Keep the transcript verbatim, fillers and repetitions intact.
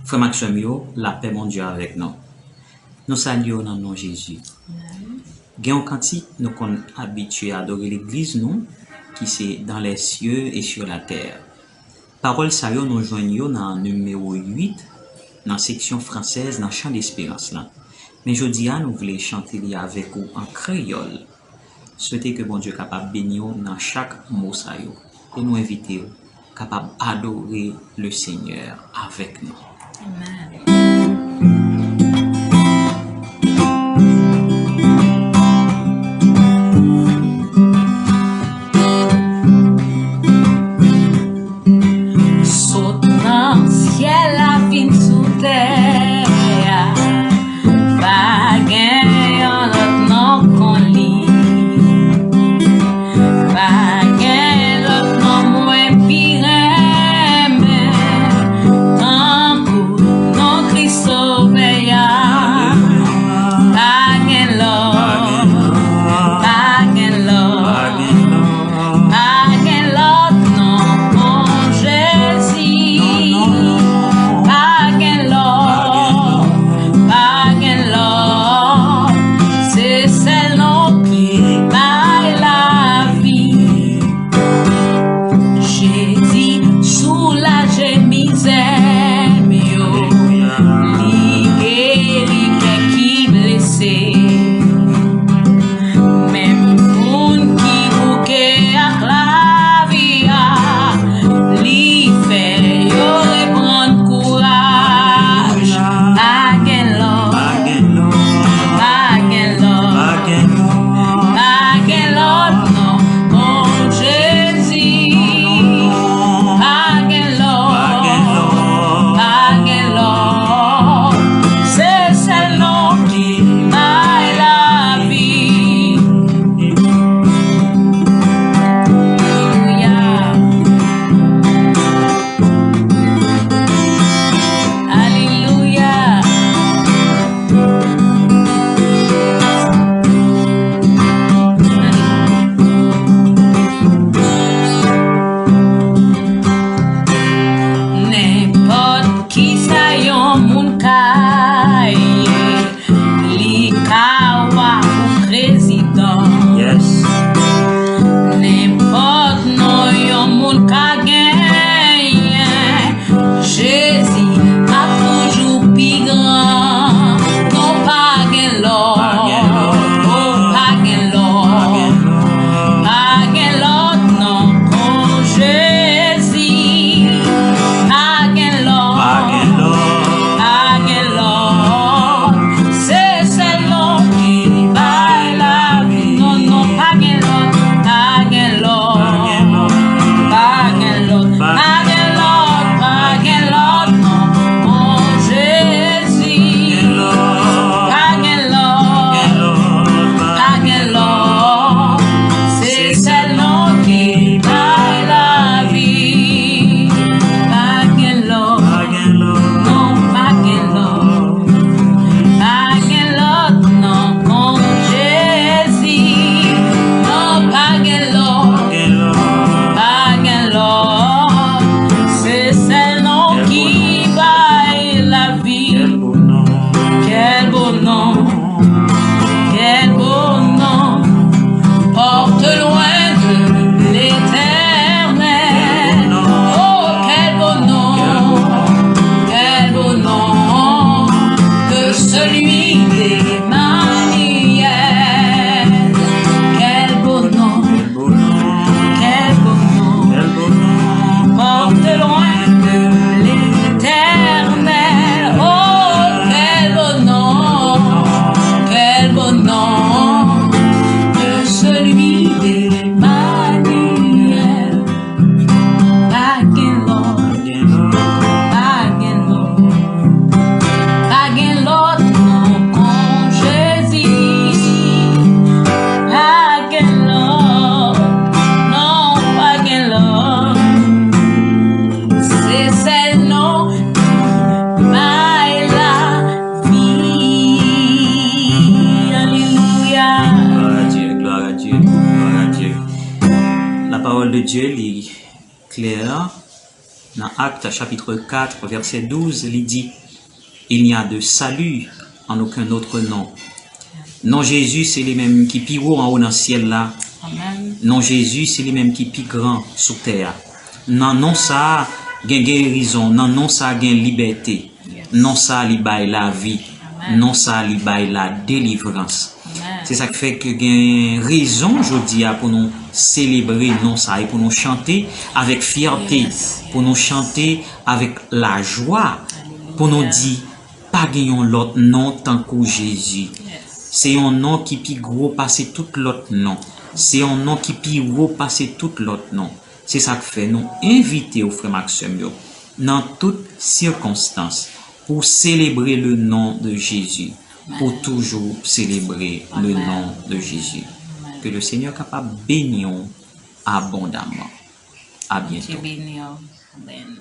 Frè m ak sè m yo, lapè Bondye avèk nou. Nou salye w nan non Jezi. Gen yon kantik nou konn abitye adore legliz nou, ki se Dans les cieux et sur la terre. Pawòl sa yo nou jwenn yo nan nimewo uit, nan seksyon fransèz nan Chan Desperans lan. Men jodi a nou vle chante li avèk ou an kreyòl. Swete ke Bondye kapab beni w nan chak mo sa yo. E nou envite w kapab adore le Seigneur avèk nou. Amen. Sot nan syèl la vin sou tè a. Pa gen yon lòt non kon li. Pa gen lòt non mwen pi renmen tankou non Kris Sovè a. Pa gen lòt, pa gen lòt. Pa gen lòt non kon Jezi. Pa gen lòt, pa gen lòt. Se sèl non ki bay lavi. Jezi soulaje mizè m yo. Li geri kè ki blese. Menm moun ki bouke ak lavi a, li fè yo reprann kouraj. Pa gen lòt, pa gen lòt, pa gen lòt non kon Jezi. Pa gen lòt, pa gen lòt. Se sèl non ki bay lavi. Alelouya. Alelouya. Nenpòt kisa yon moun ka ye, li ka wa ou prezidan. Yes. Nenpòt non yon moun ka genyen, Jezi ap toujou pi gran. Non, pa gen lòt. Oh, pa gen lòt. Pa gen lòt non kon Jezi. Pa gen lòt. Pa gen lòt. Se sèl non ki bay lavi. Non, non, pa gen lòt. Pa gen lòt. Pa gen lòt. Pa gen lòt. Pa gen lòt non kon Jezi. Pa gen lòt. Pa gen lòt. Se sèl non ki bay lavi. Pa gen lòt. Non, pa gen lòt. Pa gen lòt non kon Jezi. Non, pa gen lòt. Pa gen lòt. Se sèl non ki bay lavi. Quel beau nom. Quel beau nom. Porte loin de l'Éternel. Oh, quel beau nom, quel beau nom que celui d'Emmanuel. Quel beau nom, quel beau nom, porte loin de l'Éternel. Oh, quel beau nom, quel beau nom que celui d'Emmanuel. Pa gen lòt, pa gen lòt, pa gen lòt non kon Jezi. Pa gen lòt, non, pa gen lòt. Se sèl non ki bay lavi. Alelouya. Gloire à Dieu, gloire à Dieu, gloire à Dieu. La parole de Dieu, li klè. Nan Actes chapitre quatre, verset douze, li di, Il n'y a de salut en aucun autre nom. Non Jezi se li menm ki pi wo anwo nan syèl la. Amen. Non Jezi se li menm ki pi gran sou tè a. Nan non sa a, gen gerizon, nan non sa a, gen libète. Non sa a, li bay lavi. Non sa a, li bay la delivrans. Se sa k fè ke gen rezon jodi a pou nou selebre non sa a e pou nou chante avèk fyète, pou nou chante avèk lajwa, pou nou di, pa gen yon lòt non tankou Jezi. Se yon non ki pi gwo pase tout lòt non. Se yon non ki pi wo pase tout lòt non. Se sa k fè nou envite w, frè m ak sè m yo, nan tout sikonstans, pou selebre le non de Jezi, pou toujou selebre le non de Jezi. Ke le Senyè kapab beni w abondaman. A byento. Beni w. Amen.